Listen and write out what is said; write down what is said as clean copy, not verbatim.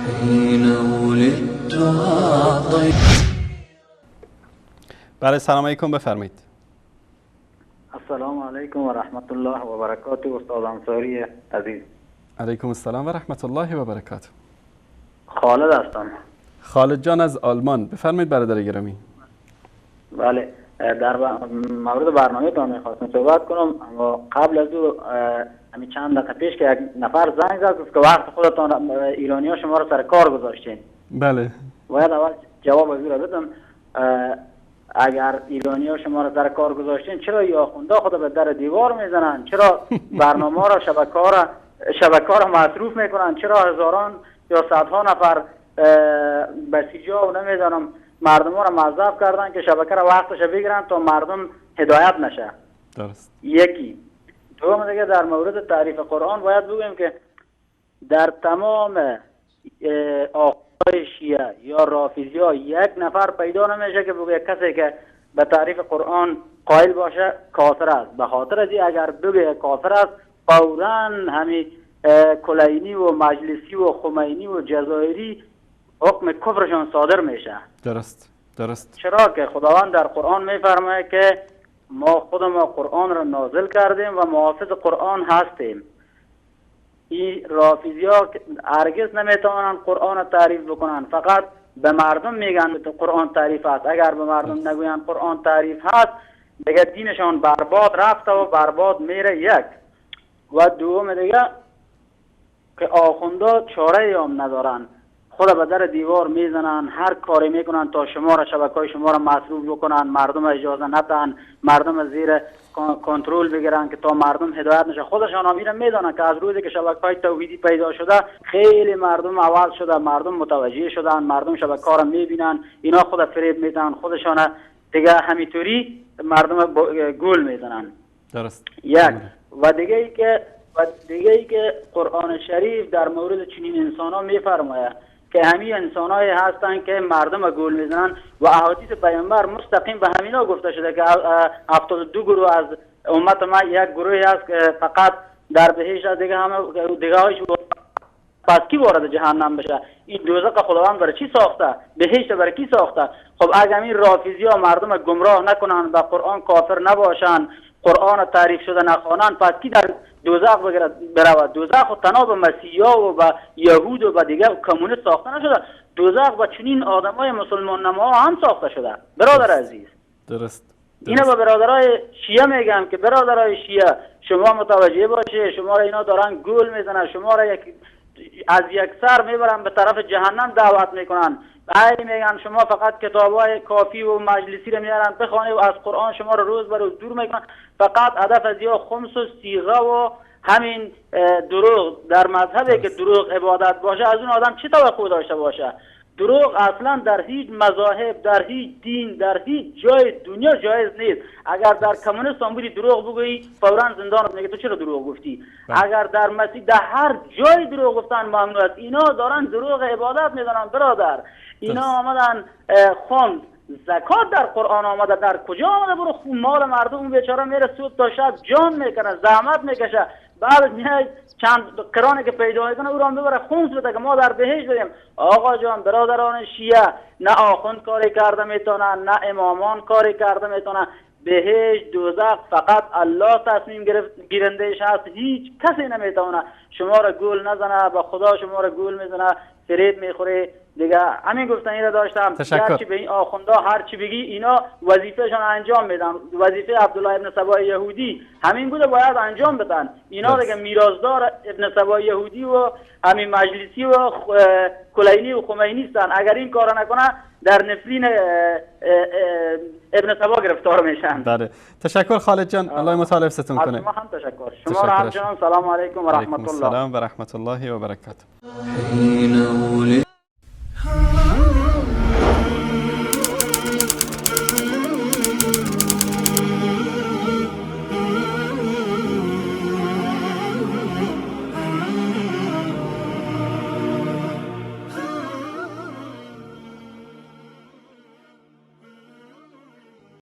حين ولدت أعطيت. بله، سلام علیکم، بفرمایید. السلام علیکم و رحمت الله و برکاته. استاد انصاری عزیز. علیکم السلام و رحمت الله و برکاته. خالد هستم. خالد جان از آلمان، بفرمایید برادر گرامی. بله، در مورد برنامه تان میخواستم صحبت کنم، اما قبل از او همین چند دقیقه پیش که یک نفر زنگ زد گفت که وقت خودتان ایرانی ها شما رو سر کار گذاشتین. بله، باید اول جواب از او را بدم. اگر ایرانی ها شما رو سر کار گذاشتین، چرا یا آخوندا خود به در دیوار میزنن؟ چرا برنامه را شبکه را مصروف میکنن؟ چرا هزاران یا صدها نفر بسیجا و نمیدانم مردم ها را موظف کردن که شبکه را وقتش بگیرن تا مردم هدایت نشه؟ درست. یکی. دوم دیگه در مورد تعریف قرآن باید بگویم که در تمام آقای شیعه یا رافضی ها یک نفر پیدا نمیشه که بگه کسی که به تعریف قرآن قائل باشه کافر است. به خاطر از اگر بگه کافر است، فوراً همین کلینی و مجلسی و خمینی و جزایری حکم کفرشان صادر میشه. درست درست. چرا که خداوند در قرآن میفرماید که ما خود ما قرآن را نازل کردیم و محافظ قرآن هستیم. این رافضی ها هرگز نمیتوانند قرآن را تعریف بکنن، فقط به مردم میگن که قرآن تعریف است. اگر به مردم نگویند قرآن تعریف هست، دیگه دینشان برباد رفته و برباد میره. یک. و دوم دیگه که آخوندا چاره هم ندارن، خود به در دیوار میزنن، هر کاری میکنن تا شما را شبکه شما را مصروف بکنن، مردم اجازه ندن، مردم زیر کنترل بگیرن که تا مردم هدایت نشه. خودشان هم اینو میدونن که از روزی که شبکه‌های توحیدی پیدا شده خیلی مردم عوض شده، مردم متوجه شدن، مردم شبکه‌ها را میبینن، اینا خود فریب میدن، خودشان دیگه همینطوری مردم گول میزنن. درست. یک. و دیگه ای که قرآن شریف در مورد چنین انسان‌ها میفرماید که همین انسان‌هایی هستند که مردم گول میزنن و احادیث پیامبر مستقیم به همینا گفته شده که 72 گروه از امت ما یک گروهی هست که فقط در بهشت است، دیگه همه دیگه هایش پس کی وارد جهنم بشه؟ این دوزخ خداوند برای چی ساخته؟ بهشت برای کی ساخته؟ خب اگر این رافضی ها مردم گمراه نکنن، به قرآن کافر نباشن، قرآن تعریف شده نخوانن، پس کی در دوزخ برود؟ دوزخ تنها به مسیحا و به یهود و به دیگر کمونیست ساخته نشده، دوزخ با چنین آدمای مسلمان نما هم ساخته شده. برادر عزیز. درست. اینو به برادرای شیعه میگم که برادرای شیعه شما متوجه باشه، شما را اینا دارن گول میزنن، شما را از یک سر میبرن به طرف جهنم دعوت میکنن. ای میگن شما فقط کتابای کافی و مجلسی رو میارن بخوانید و از قرآن شما رو روز به روز دور میکنن. فقط هدف از یا خمس و صیغه و همین دروغ. در مذهبی که دروغ عبادت باشه از اون آدم چه توقع داشته باشه؟ دروغ اصلا در هیچ مذاهب، در هیچ دین، در هیچ جای دنیا جایز نیست. اگر در کمونیست هم بودی دروغ بگویی فورا زندانت میگه تو چرا دروغ گفتی. اگر در مسیح، در هر جای دروغ گفتن ممنوع است. اینا دارن دروغ عبادت میدانن برادر. اینا آمدن خمس زکات در قرآن آمده، در کجا آمده؟ برو مال مردم اون بیچاره میره صبح تا شب جان میکنه، زحمت میکشه، بعد میاد چند قرانه که پیدا میکنه او را ببره خمس بده که ما در بهشت بریم. آقا جان، برادران شیعه نه آخوند کاری کرده میتونن، نه امامان کاری کرده میتونن. بهشت دوزخ فقط الله تصمیم گیرندهش هست، هیچ کسی نمیتونه شما را گول نزنه. با خدا شما را گول میزنه، فریب میخوره دیگه. همین گفتنی را داشتم. تشکر. هرچی به این آخوندا هرچی بگی اینا وظیفه‌شان انجام میدن. وظیفه عبدالله ابن سبا یهودی همین بوده، باید انجام بدن. اینا دیگه میراثدار ابن سبا یهودی و همین مجلسی و کلینی و خمینی هستن. اگر این کارا نکنه در نفرین ابن سبا گرفتار میشن. بله، تشکر خالد جان، الله متعال حفظتون کنه. شما هم تشکر. شما را همچنان سلام علیکم و رحمت الله. السلام و رحمت الله و برکاته. حين ولدت